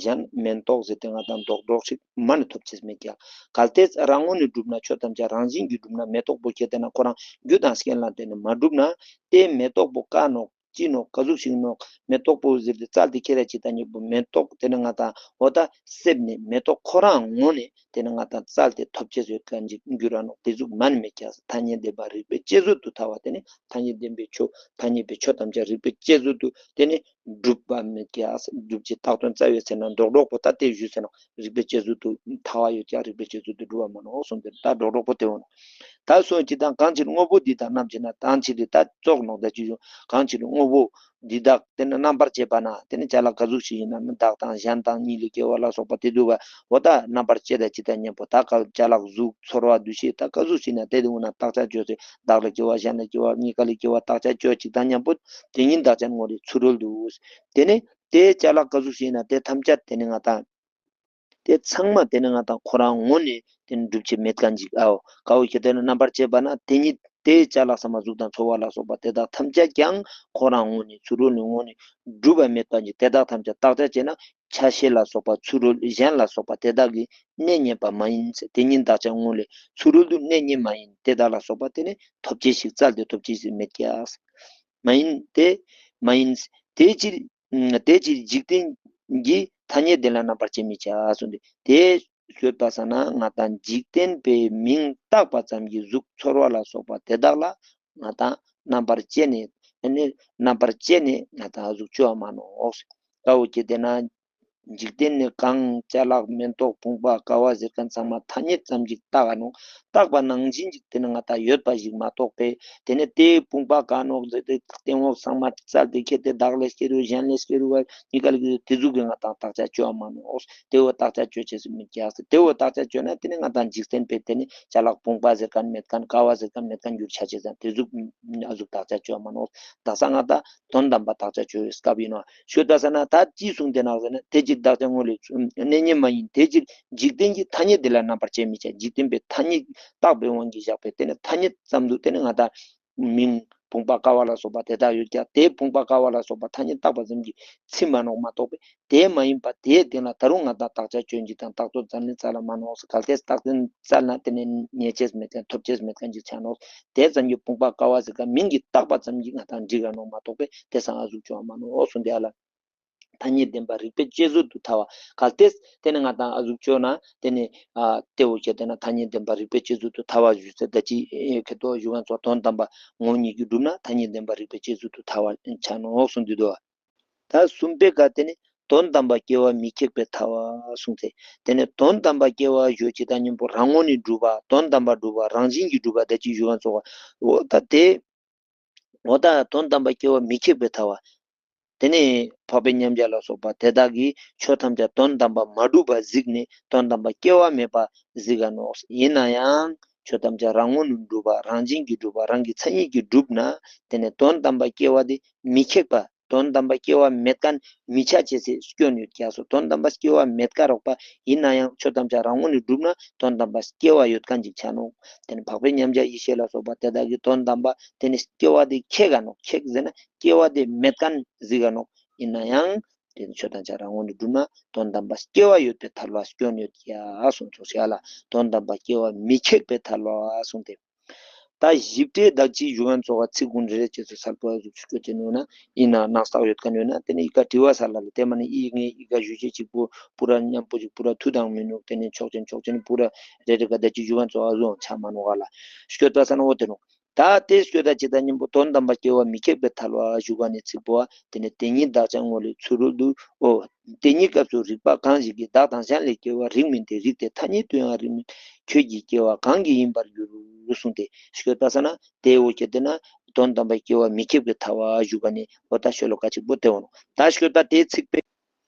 གཞན་མེན་ཏོག་ཟེར་ཏེ་ང་དང་རྡོག་རྡོག་ཞིག་མ་ནི་ཐོབ་བྱེད་མེད་ཀྱག་གལ་ཏེ་རང་ངོས་ནས་གྲུབ་ན་ཆོས་ཐམས་ཅད་རང་བཞིན་གྱིས་གྲུབ་ན་མེ་ཏོག་པོ་ཁྱེར་ཏེ་ན་ཁོ་རང་རྒྱུ་དང་རྐྱེན་ལ་བརྟེན་ནས་མ་གྲུབ་ན་དེ་མེ་ཏོག་པོ་ཀ་ནོག་ཅི་ནོག་ག་ཟུག་ཞིག་ནོག་མེ་ཏོག་པོ་ཟེར་ཏེ་བཙལ་ཏེ་ཁྱེར་ར་ཅིག་དང་མཉམ་པོ་མེ་ཏོག་དེ་ནི་ང་དང་འོ་ད་སེབ་ནས་མེ་ཏོག་ཁོ་རང་ངོས་ནས་ ཏེ་ནེ་ང་དང་བཙལ་ཏེ་ཐོབ་ཅེས་ཡོད་ཁན་ཅིག་གྱུར་ར་ནོག། ཏེ་ཟུག་མན་མེད་ཀྱག། ཐ་སྙད་བདེན་པ་རིགས་པས་དཔྱད་བཟོད་དུ་ཐལ་བ། ཏེ་ནེ་ཐ་སྙད་བདེན་པའི་ཆོས་ཐ་སྙད་པའི་ཆོས་ཐམས་ཅད་རིགས་པས་དཔྱད་བཟོད་དུ་ཏེ་ནེ་གྲུབ་པ་མེད་ཀྱག། གྲུབ་ཅེས་བཏགས་དོན་རྩ་བའི་ཚེ་ན་གྲོགས་གྲོགས་པོ་ད་ཏེ་ཞུས་ཟེར་ན་རིགས་པས་དཔྱད་བཟོད་དུ་ཐལ་བ་ཡོད་ཀྱག། རིགས་པས་དཔྱད་བཟོད་དུ་གྲུབ་པ་མ་ནོག་གསུངས་ཏེ་ད་གྲོགས་གྲོགས་པོ་ཏེ་འོ་ནོག། ད་སོང་ཅི་དང་གང་ཕྱིར་དངོས་པོ་འདི་དག་རྣམ་དཔྱད་ན། གང་ཕྱིར་ད་ཙོགས་ནོག་ད་ཅི་ཞུ་གང་ཕྱིར་དངོས་པོ་འདི་དག་ཏེ་ནེ་རྣམ་པར་དཔྱད་པ་ན་ཏེ་ནེ་ཅ་ལག་ག་ཟུག་ཞིག་ཨིན་ན་བདག་དང་གཞན་དང་གཉིས་ལས་སྐྱེ་བ་ལ་སོགས་པ་ཏེ་ཟུག་པ་འོ་ད་རྣམ་པར་དཔྱད་ད་ཅི་དང་མཉམ་པོ་ད་ཀ་ཅ་ལག་གཟུགས་ཚོར་བ་འདུ་ཤེས་ད་ག་ཟུག་ཞིག་ཨིན་ན་ཏེ་ཏེ་འོ་ན་བརྟག་དཔྱད་ཅོས་ཏེ་བདག་ལས་སྐྱེ་བ་གཞན་ལས་སྐྱེ་བ་གཉིས་ཀ་ལས་སྐྱེ་བ་བརྟག་དཔྱད་ཅོ་ཅིག་དང་མཉམ་པོ་ཏེ་ཉིད་བདག་ཅན་ངོ་རེ་ཚུ་རོལ་དུ། ཏེ་ནེ་ཏེ་ཅ་ལག་ག་ཟུག་ཞིག་ཨིན་ན་ཏེ་ཐམས་ཅད་ཏེ་ནེ་ང་དང་ཏེ་ཚང་མ་ཏེ་ནེ་ང་དང་ཁོ་རང་ངོས་ནེ་ཏེ་ནེ་སྒྲུབ་ཅེས་མེད་ཁན་ཅིག་འོ། ཀ་བོ་ཁྱེད་ཏེ་ནེ་རྣམ་པར་དཔྱད་པ་ན་ཏེ་ཉིད་ཏེ་ཅ་ལག་ཚང་མ་གཟུགས་དང་ཚོར་བ་ལ་སོགས་པ་ཏེ་དག་ཐམས་ཅད་ཀྱང་ཁོ་རང་ངོས་ནེ་ཚུ་རོལ་ནི་ངོས་ནེ་སྒྲུབ་པ་མེད་ཁན་ཅིག་ཏེ་དག་ཐམས་ཅད་བརྟག་དཔྱད་ཅོས་ན་ཆ་ཤས་ལ་སོགས་པ་ཚུ་རོལ་གཞན་ལ་སོགས་པ་ཏེ་དག་གི་གནས་རྙེད་པ་མ་ཡིན། ཏེ་ཉིད་བདག་ཅན་ངོས་ལས་ཚུ་རོལ་དུ་གནས་རྙེད་མ་ཡིན། ཏེ་དག་ལ་སོགས་པ་ཏེ་ནེ་ཐོབ་ཅེས་ཤིག་བཙལ་ཏེ་ཐོབ་ཅེས་ཤིག་མེད་ཀྱག། མ་ཡིན་ཏེ་མ་ཡིན། ཏེ་ཕྱིར་ཏེ་ཕྱིར་འཇིག་རྟེན་གྱི་ཐ་སྙད་དེ་ལ་རྣམ་པར་དཔྱད་མི་བྱ་གསུངས་ཏེ། ཏེ་ཤོད་པ་ས་ན་ང་དང་འཇིག་རྟེན་པའི་མིང་བཏགས་པ་ཙམ་གྱི་གཟུགས་ཚོར་བ་ལ་སོགས་པ་དེ་དག་ལ་ང་དང་རྣམ་པར་དཔྱད་ནས་ཨ་ནི་རྣམ་པར་དཔྱད་ནས་ང་དང་གཟུགས་ཅོ་བ་མ་ནོག། ཀ་བོ་ཁྱེད་དེ་ན་འཇིག་རྟེན་ནི་གང་ཅ་ལག་མེན་ཏོག་བུང་བ་ཀ་བ་ཟེར་ཁན་ཚང་མ་ཐ་སྙད་ཙམ་ཞིག་བཏགས་ནོག། བཏགས་པ་ནང་བཞིན་ཞིག་ཏེ་ནི་ང་དང་ཡོད་པ་ཞིག་མ་གཏོགས་པས། ཏེ་ནེ་ཏེ་བུང་བ་ག་ནོག་ཟེར་ཏེ་སྟེང་འོག་ཚང་མ་བཙལ་ཏེ་ཁྱེད་དེ་བདག་ལས་སྐྱེ་རུ་གཞན་ལས་སྐྱེ་རུ་བ་གཉིས་ཀ་ལས་ཏེ་ཟུག་གི་ང་དང་བརྟག་དཔྱད་ཅོ་བ་མ་ནོག། ཏེ་བོ་བརྟག་དཔྱད་ཅོ་ཅེས་སུ་མི་རྒྱག་ཟེར། ཏེ་བོ་བརྟག་དཔྱད་ཅོ་ན་ཏེ་ནི་ང་དང་འཇིག་རྟེན་པའི་ཏེ་ནི་ཅ་ལག་བུང་བ་ཟེར་ཁན་མེད་ཁན་ཀ་བ་ཟེར་ཁན་མེད་ཁན་འགྱུར་ཆ་ཅེས་ཙང་ཏེ་ཟུག་ཨ་ཟུག་བརྟག་དཔྱད་ཅོ་བ་མ་ནོག། ད་ས་ང་དང་དོན་དམ་པ་བརྟག་དཔྱད་ཅོ་བའི་སྐབས་ཨིན་ནོག། ཤོད་པ་ས་ན་ད་ཅི་གསུངས་ཏེ་ནོག་ཟེར་ན་དེ་ཕྱིར་བདག་ཅན་ངོས་ལས་གནས་རྙེད་མ་ཡིན། དེ་ཕྱིར་འཇིག་རྟེན་གྱི་ཐ་སྙད་དེ་ལ་རྣམ་པར་དཔྱད་མི་བྱ། འཇིག་རྟེན་པའི་ཐ་སྙད་བཏགས་པའི་དབང་གིས་བཞག་པའི་ཏེ་ནི་ཐ་སྙད་ཙམ་དུ་ཏེ་ནི་ང་དང་མིང་བུང་བ་ཀ་བ་ལ་སོགས་པ་དེ་དག་ཡོད་ཀྱག། ཏེ་བུང་བ་ཀ་བ་ལ་སོགས་པ་ཐ་སྙད་བཏགས་པ་ཙམ་གྱིས་ཚིམ་མ་ནོག་མ་གཏོགས་པས། དེ་མ་ཡིན་པ་དེའི་སྟེང་ལ་ད་རུང་ང་དང་བརྟག་དཔྱད་ཅོ་ཅེས་དང་བརྟག་དཔྱད་བཙལ་ནི་བཙལ་ལ་མ་ནོག། གལ་ཏེ་བརྟག་དཔྱད་བཙལ་ན་ཏེ་ནི་རྙེད་ཅེས་མེད་ཁན་ཐོབ་ཅེས་མེད་ཁན་ཅིག་ཆ་ནོག། དེ་ཙམ་གྱིས་བུང་བ་ཀ་བ་ཟེར་ཁན་མིང་གིས་བཏགས་པ་ཙམ་གྱིས་ང་དང་འགྲིག་ག་ནོག་མ་གཏོགས་པས་ཏེ་སང་ཨ་ཟུག་ཅོ་བ་མ་ནོག་གསུངས་ཏེ་ཨ་ལ། ཐ་སྙད་བདེན་པ་རིགས་པས་དཔྱད་བཟོད་དུ་ཐལ་བ། གལ་ཏེ་ཏེ་ནི་ང་དང་ཨ་ཟུག་ཅོ་ན་ཏེ་ནི་ཨ་ཏེ་བོ་ཁྱེད་དེ་ན་ཐ་སྙད་བདེན་པ་རིགས་པས་དཔྱད་བཟོད་དུ་ཐལ་བ་ཞུས་ཟེར་ད་ཅི་ཁེ་ཏོ་ཞུ་ཁན་ཚོ་དོན་དམ་པ་ངོ་བོ་ཉིད་ཀྱིས་གྲུབ་ན་ཐ་སྙད་བདེན་པ་རིགས་པས་དཔྱད་བཟོད་དུ་ཐལ་བ་ཆ་ནོག་གསུངས་ཏེ་འདུག། ད་གསུམ་པའི་ཀ་ཏེ་ནི་དོན་དམ་པ་སྐྱེ་བ་མི་ཁེགས་པས་ཐལ་བ་གསུངས་ཏེ། ཏེ་ནི་དོན་དམ་པ་སྐྱེ་བ་ཞུ་ཅེས་དང་མཉམ་པོ་རང་ངོས་ནས་གྲུབ་པ་དོན་དམ་པ་གྲུབ་པ་རང་བཞིན་གྱིས་གྲུབ་པ་ད་ཅི་ཞུ་ཁན་ཚོ་འོ་ད་ཏེ་འོ་ད་དོན་དམ་པ་སྐྱེ་བ་མི་ཁེགས་པས་ཐལ་བ། ཏེ་ནི་འཕགས་པའི་མཉམ་གཞག་ལ་སོགས་པ་དེ་དག་གིས་ཆོས་ཐམས་ཅད་དོན་དམ་པ་མ་གྲུབ་པ་གཟིགས་ནས་དོན་དམ་པ་སྐྱེ་བ་མེད་པ་གཟིགས་ག་ནོག། ཨིན་ན་ཡང་ཆོས་ཐམས་ཅད་རང་ངོས་ནས་གྲུབ་པ་རང་བཞིན་གྱིས་གྲུབ་པ་རང་གི་མཚན་ཉིད་ཀྱིས་གྲུབ་ན་ཏེ་ནི་དོན་དམ་པ་སྐྱེ་བ་དེ་མི་ཁེགས་པ། དོན་དམ་པ་སྐྱེ་བ་མེད་ཁན་མི་ཆ་ཅེས་སི་སྐྱོན་ཡོད་ཀྱག་སོ། དོན་དམ་པ་སྐྱེ་བ་མེད་ཀ་རོགས་པ་ཨིན་ན་ཡང་ཆོས་ཐམས་ཅད་རང་ངོས་ནས་གྲུབ་ན་དོན་དམ་པ་སྐྱེ་བ་ཡོད་ཁན་ཅིག་ཆ་ནོག། ཏེ་ནི་འཕགས་པའི་མཉམ་གཞག་ཡེ་ཤེས་ལ་སོགས་པ་དེ་དག་གིས་དོན་དམ་པ་ཏེ་ནི་སྐྱེ་བ་དེ་ཁེགས་ག་ནོག། ཁེགས་ཟེར་ན་སྐྱེ་བ་དེ་མེད་ཁན་གཟིགས་ག་ནོག། ཨིན་ན་ཡང་ཏེ་ནི་ཆོས་ཐམས་ཅད་རང་ངོས་ནས་གྲུབ་ན་དོན་དམ་པ་སྐྱེ་བ་ཡོད་པས་ཐལ་བ་སྐྱོན་ཡོད་ཀྱག་གསུངས་ཚོགས་ཤིག་ཨ་ལ་དོན་དམ་པ་སྐྱེ་བ་མི་ཁེགས་པས་ཐལ་བ་གསུངས་ཏེ། ད་ཞིབ་ཕྲའི་བདག་ཅིག་ཞུ་ཁན་ཚོ་བ་ཚིག་ཀུན་རེ་རེ་བྱས་སུ་གསལ་པོ་ཟུག་ཆུ་སྐྱོ་ཅན་ཡོད་ན་ཨིན་ན་ནང་བསགས་ཡོད་ཁན་ཡོད་ན་ཏེ་ནི་ཨི་ཀ་དྲི་བ་ས་ལ་ལ་ཏེ་མ་ནི་ཨི་ངས་ཨི་ཀ་ཞུ་ཅེས་ཅིག་པོ་པུ་ར་མཉམ་པོ་ཅིག་པུ་ར་ཐུ་དང་མི་ནུག། ཏེ་ནི་ཆོག་ཅན་ཆོག་ཅན་པུ་ར་རེ་རེ་ཀ་བདག་ཅིག་ཞུ་ཁན་ཚོ་བ་ཟུང་ཆ་མ་ནོག་ག་ལ་སྐྱོད་པ་ས་ན་འོ་ཏེ་ནོག། ད་ཏེ་སྐྱོད་ད་ཅི་ད་ཉིན་པོ་དོན་དམ་པ་སྐྱེ་བ་མི་ཁེགས་པས་ཐལ་བ་ཞུ་ག་ནི་ཚིག་པོ་བ་ཏེ་ནི་དེ་ཉིད་བདག་ཅན་ངོས་ལས་ཚུ་རོལ་དུ་འོ། དེ་ཉིད་སྐབས་སུ་རིགས་པ་གང་ཞིག་གིས་བདག་དང་གཞན་ལས་སྐྱེ་བ་རིགས་མིན་ཏེ། རིགས་དེ་ཐ་སྙད་དུ་ཡང་རིགས་མིན། ཁྱོད་ཀྱི་སྐྱེ་བ་གང་གིས་ཡིན་པར་འགྱུར་གསུངས་ཏེ་སྐྱོད་པ་ས་ན་ཏེ་འོ་ཁྱེད་དེ་ན་དོན་དམ་པ་སྐྱེ་བ་མི་ཁེགས་པས་ཐལ་བ་ཞུ་ག་ནི་འོ་ད་ཤོ་ལོ་ཀ་ཅིག་པོ་ཏེ་འོ་ནོ། ད་སྐྱོད་པ་ཏེ་ཚིག་པའི་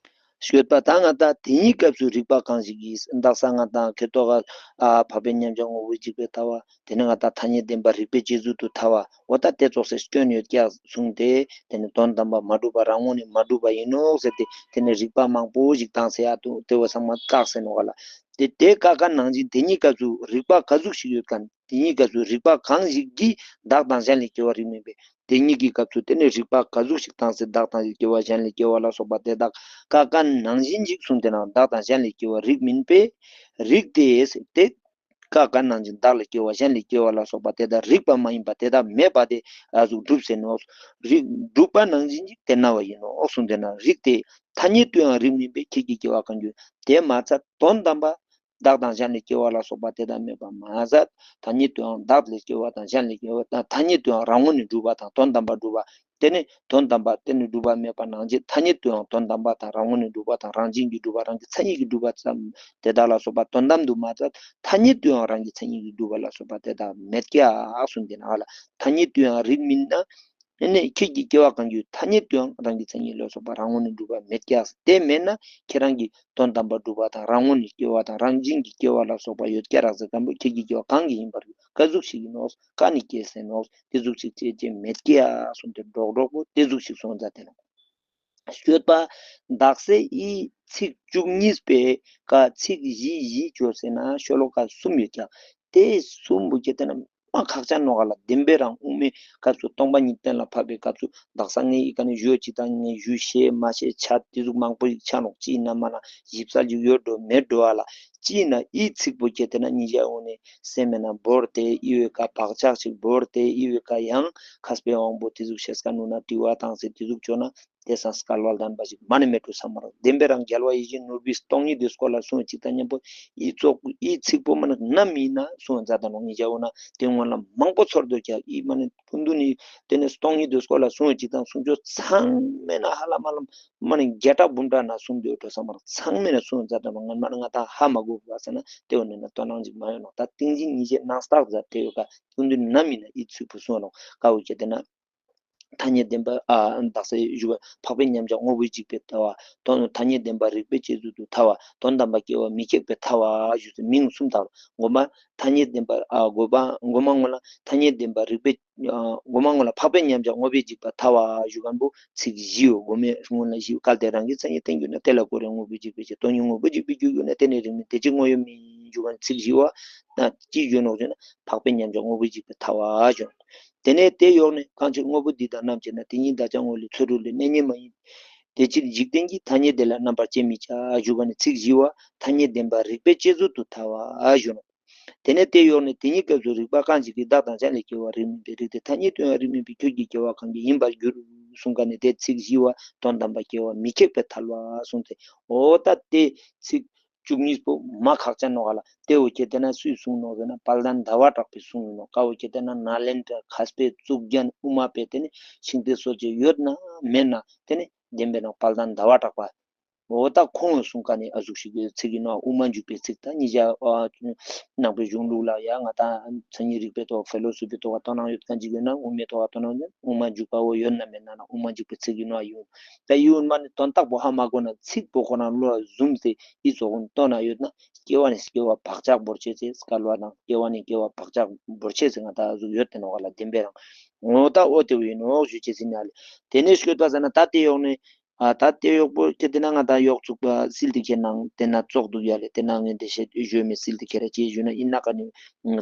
སྐྱོད་པ་ད་ང་ད་དེ་ཉིད་སྐབས་སུ་རིགས་པ་གང་ཞིག་གིས་བདག་ས་ང་ད་ཁེ་ཏོག་ག་ཨ་འཕགས་པའི་མཉམ་གཞག་ངོ་བོ་འཇིག་པས་ཐལ་བ། ཏེ་ནེ་ང་ད་ཐ་སྙད་བདེན་པ་རིགས་པས་དཔྱད་བཟོད་དུ་ཐལ་བ། འོ་ད་ཏེ་ཙོགས་སེ་སྐྱོན་ཡོད་ཀྱག་གསུངས་ཏེ། ཏེ་ནེ་དོན་དམ་པ་མ་གྲུབ་པ་རང་ངོས་ནས་མ་གྲུབ་པ་ཡིན་ནོག་ཟེར་ཏེ། ཏེ་ནེ་རིགས་པ་མང་པོ་ཞིག་བཏང་སེ་ཡ་ཏུ་ཏེ་བོ་ཚང་མ་བཀག་སེ་ནོག་ག་ལ། ཏེ་ཏེ་བཀག་མཁན་ནང་བཞིན་དེ་ཉིད་སྐབས་སུ་རིགས་པ་ག་ཟུག་ཞིག་ཡོད་མཁན། དེ་ཉིད་སྐབས་སུ་རིགས་པ་གང་ཞིག་གིས་བདག་དང་གཞན་ལས་སྐྱེ་བ་རིགས་མིན་པས། དེ་ཉིད་ཀྱི་སྐབས་སུ་ཏེ་ནེ་རིགས་པ་ག་ཟུག་ཞིག་བཏང་སེ་བདག་དང་སྐྱེ་བ་གཞན་ལས་སྐྱེ་བ་ལ་སོགས་པ་དེ་དག་བཀག་མཁན་ནང་བཞིན་ཞིག་གསུངས་ཏེ་ན་བདག་དང་གཞན་ལས་སྐྱེ་བ་རིགས་མིན་པས། རིགས་ཏེ་ཟེར་ཏེ། བཀག་མཁན་ནང་བཞིན་བདག་ལས་སྐྱེ་བ་གཞན་ལས་སྐྱེ་བ་ལ་སོགས་པ་དེ་དག་རིགས་པ་མ་ཡིན་པ་དེ་དག་མེད་པ་དེ་ཨ་ཟུག་གྲུབ་ཟེར་ནོག། རིགས་གྲུབ་པ་ནང་བཞིན་ཅིག་དེ་ན་བ་ཡིན་ནོག་གསུངས་ཏེ་ན། རིགས་ཏེ་ཐ་སྙད་དུ་ཡང་རིགས་མིན་པས། ཁྱེད་ཀྱི་སྐྱེ་བ་གང་འགྱུར། དེ་མ་ཚད་དོན་དམ་པ་ བདག་དང་གཞན་ལས་སྐྱེ་བ་ལ་སོགས་པ་དེ་དག་མེད་པ་མ་ཟད། ཐ་སྙད་དུའང་བདག་ལས་སྐྱེ་བ་དང་གཞན་ལས་སྐྱེ་བ་དང་། ཐ་སྙད་དུའང་རང་ངོས་ནས་གྲུབ་པ་དང་དོན་དམ་པར་གྲུབ་པ། དེ་ནི་དོན་དམ་པར་དེ་ནི་གྲུབ་པ་མེད་པ་ནང་བཞིན། ཐ་སྙད་དུའང་དོན་དམ་པ་དང་རང་ངོས་ནས་གྲུབ་པ་དང་རང་བཞིན་གྱིས་གྲུབ་པ་རང་གི་མཚན་ཉིད་ཀྱིས་གྲུབ་པ་ཙམ་དེ་དག་ལ་སོགས་པ་དོན་དམ་དུ་མ་ཟད། ཐ་སྙད་དུའང་རང་གི་མཚན་ཉིད་ཀྱིས་གྲུབ་པ་ལ་སོགས་པ་དེ་དག་མེད་ཀྱག་གསུངས་ཏེ་ན་ལ། ཐ་སྙད་དུའང་རིགས་མིན་ན། ཨེ་ནས་ཁྱེད་ཀྱི་སྐྱེ་བ་གང་གི་ཐ་སྙད་དུའང་རང་གི་མཚན་ཉིད་ལ་སོགས་པ་རང་ངོས་ནས་གྲུབ་པ་མེད་ཀྱག། དེ་མེད་ན་ཁྱེད་རང་གི་དོན་དམ་པར་གྲུབ་པ་དང་རང་ངོས་ནས་སྐྱེ་བ་དང་རང་བཞིན་གྱི་སྐྱེ་བ་ལ་སོགས་པ་ཡོད་ཀྱག་རག་ཟེར་ཁན་པོ་ཁྱེད་ཀྱི་སྐྱེ་བ་གང་གི་ཡིན་པར་ག་ཟུག་ཞིག་ཡིན་ནོག། ག་ནས་སྐྱེས་ཟེར་ནོག། དེ་ཟུག་ཞིག་སྐྱེ་ཅེས་མེད་ཀྱག་གསུངས་ཏེ་འགྲོགས་འགྲོགས་པོ་དེ་ཟུག་ཞིག་གསུངས་མཛད་དེ་ནོག། སྤྱོད་པ། དག་ས་འི་ཚིག་བཅུ་གཉིས་པའི་ཀ་ཚིག་བཞི་བཞི་བཅོས་ཟེར་ན་ཤོ་ལོ་ཀ་གསུམ་ཡོད་ཀྱག། དེ་གསུམ་པོ་ཁྱེད་དེ་ན་མ་ཁག་ཅན་ནོག་ག་ལ། བདེན་པའི་རང་དབུ་མའི་སྐབས་སུ་སྟོང་པ་ཉིད་གཏན་ལ་ཕབ་པའི་སྐབས་སུ་དག་ས་ངས་འི་ཀ་ནས་ཞུ་ཅིག་དང་ངས་ཞུ་ཤེས་མ་ཤེས་ཆ་དེ་ཟུག་མང་པོ་ཞིག་ཆ་ནོག། ཅི་ཡིན་ན་མ་ན་ཞིབ་ས་ཞིག་ཡོད་འགྲོ་མེད་འགྲོ་བ་ལ། ཅི་ཡིན་ན་འི་ཚིག་པོ་ཁྱེད་དེ་ན་ཉིད་ཀྱི་འོ་ནས་སེམས་མེད་ན་བོར་ཏེ་འི་བོའི་ཀ་བག་ཆགས་ཤིག་བོར་ཏེ་འི་བོའི་ཀ་ཡང་མཁས་པའི་དབང་པོ་དེ་ཟུག་ཤེས་ཀ་ནུ་ན་དྲི་བ་དང་ཟེར་དེ་ཟུག་བཅོས་ན། དེ་སང་སྐལ་བ་ལྡན་པ་ཞིག་མ་ནི་མེད་འགྲོ་བསམ་མ་རོགས། བདེན་པའི་རང་རྒྱལ་བ་ཡིད་བཞིན་ནོར་བུའི་སྟོང་ཉིད་དེ་སྐོར་ལ་གསུངས་ཅིག་དང་མཉམ་པོ་འི་ཚོགས་འི་ཚིག་པོ་མ་ནི་ནམ་ཡིན་ན་གསུངས་མཛད་དང་ནོག། ཉིད་ཀྱི་འོ་ན་དེ་སྔོན་ལ་མང་པོ་ཚོར་འདུག་ཀྱག། འི་མ་ནི་སྐུ་མདུན་ནི་དེ་ནི་སྟོང་ཉིད་དེ་སྐོར་ལ་གསུངས་ཅིག་དང་གསུང་ཆོས་ཚང་མེད་ན་ཧ་ལམ་ཧ་ལམ་མ་ནི་བརྒྱ་ཕྲག་འབུམ་ཕྲག་ན་གསུངས་འདུག་འགྲོ་བསམ་མ་རོགས། ཚང་མེད་ན་གསུངས་མཛད་དང་ནོག། ང་མ་ནི་ང་ད་ཧ་མ་གོ་བ་ཟེར་ན་དེ་འོ་ནི་ན་དོ་སྣང་ཅིག་མ་ཡོང་ནོག། ད་ཏིང་འཛིན་ཉིད་ཀྱི་ནང་རྟགས་མཛད་དེ་ཡོད་ཀ་སྐུ་མདུན་ནམ་ཡིན་ན་འི་ཚིག་པོ་གསུངས་ནོག། ཀ་བོ་ཁྱེད་དེ་ན། ཐ་སྙད་བདེན་པ། ཨ་དག་ས་ཞུ་བ་འཕགས་པའི་མཉམ་གཞག་དངོས་པོའི་འཇིག་པའི་ཐལ་བ། དོན་ཐ་སྙད་བདེན་པ་རིགས་པས་དཔྱད་བཟོད་དུ་ཐལ་བ། དོན་དམ་པ་སྐྱེ་བ་མི་ཁེགས་པའི་ཐལ་བ་ཞུ་ཚེ་མིང་གསུམ་དང་། མགོ་མ་ཐ་སྙད་བདེན་པ། ཨ་མགོ་མ་མགོ་མ་སྔོན་ལ་ཐ་སྙད་བདེན་པ་རིགས་པས། ཨ་མགོ་མ་སྔོན་ལ་འཕགས་པའི་མཉམ་གཞག་དངོས་པོའི་འཇིག་པའི་ཐལ་བ་ཞུ་མཁན་པོ་ཚིག་བཞིའོ། མགོ་མའི་སྔོན་ལ་བཞི་གལ་ཏེ་རང་གི་མཚན་ཉིད་བསྟན་གྱུར་ན། དེ་ལ་ཁོ་རང་དངོས་པོའི་འཇིག་པའི་ཕྱིར། སྟོང་ཉིད་དངོས་པོའི་འཇིག་པའི་རྒྱུར་གྱུར་ན། དེ་ནི་རིགས་མིན་དེ་ཕྱིར་དངོས་ཡོད་མིན་ཞུ་མཁན་ཚིག་བཞི་བ་ན་ཅི་ཞུ་ནོག་ཞུ་ན་འཕགས་པའི་མཉམ་གཞག་དངོས་པོའི་འཇིག་པའི་ཐལ་བ་ཞུ་ནོག། དེ་ནས་དེ་ཡོག་ནས་གང་ཕྱིར་དངོས་པོ་འདི་དག་རྣམས་ཀྱི་ནི། དེ་ཉིད་བདག་ཀྱང་ངོ་ལས་ཚུ་རོལ་ལས། གནས་ཉིད་མ་ཡིན་དེ་ཕྱིར་འཇིག་རྟེན་གྱི། ཐ་སྙད་དེ་ལ་རྣམ་པར་དཔྱད་མི་བྱ་ཞུ་བ་ནི་ཚིག་བཞི་བ་ཐ་སྙད་བདེན་པ་རིགས་པས་དཔྱད་བཟོད་དུ་ཐལ་བ་ཞུ་ནོག། དེ་ནས་དེ་ཡོག་ནས་དེ་ཉིད་སྐབས་སུ་རིགས་པ་གང་ཞིག་གིས་བདག་དང་གཞན་ལས་སྐྱེ་བ་རིགས་མིན་པའི་རིགས་དེ་ཐ་སྙད་དུ་ཡང་རིགས་མིན་པའི་ཁྱོད་ཀྱི་སྐྱེ་བ་གང་གི་ཡིན་པར་འགྱུར་གསུངས་ཀ་ནས་དེ་ཚིག་བཞི་བ་དོན་དམ་པ་སྐྱེ་བ་མི་ཁེགས་པའི་ཐལ་བ་གསུངས་ཏེ། འོ་ད་དེ་ཚིག་བཅུ་གཉིས་པོ་མ་ཁག་ཅན་ནོག་ག་ལ། དེ་འོ་ཁྱེད་དེ་ན་སུས་གསུངས་ནོག་ཟེར་ན་དཔལ་ལྡན་ཟླ་བ་གྲགས་པས་གསུངས་ཡོད་ནོག། ཀ་འོ་ཁྱེད་དེ་ན་ནཱ་ལེནྡྲ་མཁས་པའི་གཙུག་རྒྱན་དབུ་མ་པའི་དེ་ནི་ཤིང་རྟའི་སྲོལ་འབྱེད་ཡོད་ན་མེད་ན་དེ་ནི་བདེན་པའི་ནང་དཔལ་ལྡན་ཟླ་བ་གྲགས་པ། འོ་ད་ཁོང་གསུངས་ཀ་ནི་ཨ་ཟུག་ཞིག་གི་ཚིག་གི་ནོག། དབུ་མ་འཇུག་པའི་ཚིག་ད་ཉིད་བྱ་ནང་པའི་གཞུང་ལུགས་ལ་ཡ་ང་ད་མཚན་ཉིད་རིག་པའི་ཐོག་ཕི་ལོ་སོ་ཕིའི་ཐོག་དོ་སྣང་ཡོད་མཁན་ཅིག་ཡོད་ན་དབུ་མའི་ཐོག་དོ་སྣང་ཡོད། དབུ་མ་འཇུག་པ་བོ་ཡོད་ན་མེད་ན་ན་དབུ་མ་འཇུག་པའི་ཚིག་གི་ནོག་ཡོད། ད་ཡིད་འོང་མ་ནི་དོན་དག་པོ་ཧ་མ་གོ་ན་ཚིག་པོ་ཁོ་ན་བློ་ལ་བཟུང་སྟེ་ཡིད་ཚོགས་ཀུན་བཏོན་ན་ཡོད་ན་སྐྱེ་བ་ནས་སྐྱེ་བ་བག་ཆགས་བོར་ཆེས་སེ་སྐལ་བ་དང་སྐྱེ་བ་ནས་སྐྱེ་བ་བག་ཆགས་བོར་ཆེས་སེ་ང་ད་ཟུག་ཡོད་དེ་ནོག་ག་ལ། བདེན་པའི་རང་ངོ་ད་འོ་དེ་བོ་ཡིན་ནོག་ཞུ་ཆེས་སེ་ན་ལེ། དེ་ནས་ཤོད་པ་ཟེར་ན་ད་དེ་ཡོག་ནས་ཨ་ད་དེ་ཡོག་པོ་ཁྱེད་དེ་ན་ང་ད་ཡོག་ཚུགས་པ་སིལ་དེ་ཁྱེད་ནང་དེ་ན་ཙོགས་འདུག་ཡ་ལེ། དེ་ན་ངས་དེ་བཤད་ཞུས་མེད་སིལ་དེ་ཁྱེད་ར་ཅེས་ཞུས་ན་ཡིན་ན་ག་ནི་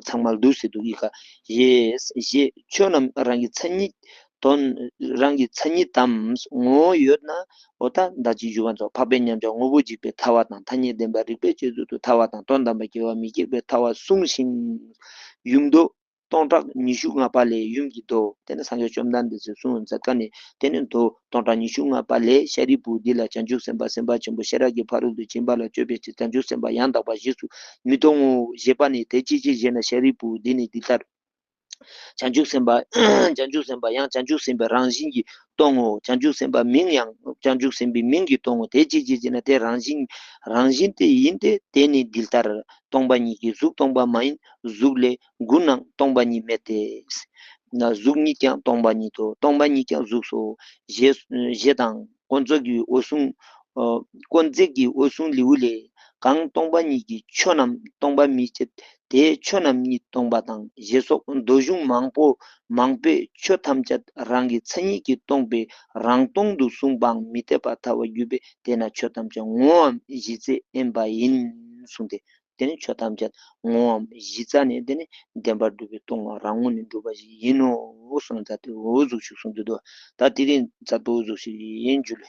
ཚང་མ་འདུག་སེ་འདུག་ཡི་ག་ཡེས་ཞེས་ཆོས་རྣམས་རང་གི་མཚན་ཉིད་དོན་རང་གི་མཚན་ཉིད་དམ་ངོ་བོ་ཡོད་ན། འོ་ད་ད་ཅི་ཞུ་བ་ཚོ་འཕགས་པའི་མཉམ་གཞག་དངོས་པོ་འཇིག་པའི་ཐལ་བ་དང་ཐ་སྙད་བདེན་པ་རིགས་པས་དཔྱད་བཟོད་དུ་ཐལ་བ་དང་དོན་དམ་པ་སྐྱེ་བ་མི་ཁེགས་པའི་ཐལ་བ་གསུངས་ཤིང་། ཡུམ་མདོ་སྟོང་ཕྲག་ཉི་ཤུ་ལྔ་པ་ལས། ཡུམ་གྱི་མདོ་དེ་ནི་སངས་རྒྱས་བཅོམ་ལྡན་འདས་སུ་གསུངས་མཛད་ཀ་ནི་དེ་ནི་མདོ་སྟོང་ཕྲག་ཉི་ཤུ་ལྔ་པ་ལས། ཤཱ་རིའི་བུ་འདི་ལ་བྱང་ཆུབ་སེམས་དཔའ་སེམས་དཔའ་ཆེན་པོ་ཤེས་རབ་ཀྱི་ཕ་རོལ་ཏུ་ཕྱིན་པ་ལ་སྤྱོད་པའི་ཕྱིར་བྱང་ཆུབ་སེམས་དཔའ་ཡང་དག་པ་ཞེས་སུ་མི་མཐོང་ངོ་། ཞེས་པ་ནི་དེ་ཅིའི་ཕྱིར་ཞེ་ན་ཤཱ་རིའི་བུ་འདི་ནི་འདི་ལྟར། བྱང་ཆུབ་སེམས་དཔའ་བྱང་ཆུབ་སེམས་དཔའ་ཡང་བྱང་ཆུབ་སེམས་དཔའི་རང་བཞིན་གྱིས་སྟོང་ངོ་། བྱང་ཆུབ་སེམས་དཔའི་མིང་ཡང་བྱང་ཆུབ་སེམས་དཔའི་མིང་གིས་སྟོང་ངོ་། དེ་ཅིའི་ཕྱིར་ཞེ་ན་དེ་རང་བཞིན་རང་བཞིན་དེ་ཡིན་ཏེ། དེ་ནི་འདི་ལྟར་སྟོང་པ་ཉིད་ཀྱི་གཟུགས་སྟོང་པ་མ་ཡིན། གཟུགས་ལས་ཀུན་ནའང་སྟོང་པ་ཉིད་མེད་དེ། གཟུགས་ཉིད་ཀྱང་སྟོང་པ་ཉིད་དོ། སྟོང་པ་ཉིད་ཀྱང་གཟུགས་སོ། ཞེས་ཞེས་དང་དཀོན་མཆོག་གི་འོད་སྲུང་། ཨ་དཀོན་བརྩེགས་ཀྱི་འོད་སྲུང་ལེའུ་ལས། གང་སྟོང་པ་ཉིད་ཀྱི་ཆོས་རྣམས་སྟོང་པ་མི་སྤྱད་དེ། ཆོས་རྣམས་ཉིད་སྟོང་པ་དང་། ཞེས་སོགས་མདོ་གཞུང་མང་པོ་མང་པོས་ཆོས་ཐམས་ཅད་རང་གི་མཚན་ཉིད་ཀྱིས་སྟོང་པའི་རང་སྟོང་དུ་གསུངས་པའང་མི་འཐད་པར་ཐལ་བར་གྱུར་པས། དེས་ན་ཆོས་ཐམས་ཅད་ངོའམ་གཞི་རྩའི་དབེན་པ་ཡིན་གསུངས་ཏེ། དེ་ནི་ཆོས་ཐམས་ཅད་ངོའམ་གཞི་རྩ་ནས་དེ་ནི་བདེན་པར་གྲུབ་པའི་སྟོང་པ་རང་ངོས་ནས་གྲུབ་པ་ཞིག་ཡིན་ནོ་གསུངས་ཏེ་འོ་ཟུག་ཞིག་གསུངས་ཏེ་འདུག། ད་དེ་རིང་མཛད་པ་འོ་ཟུག་ཞིག་ཡིན་ཇུ་ལེ།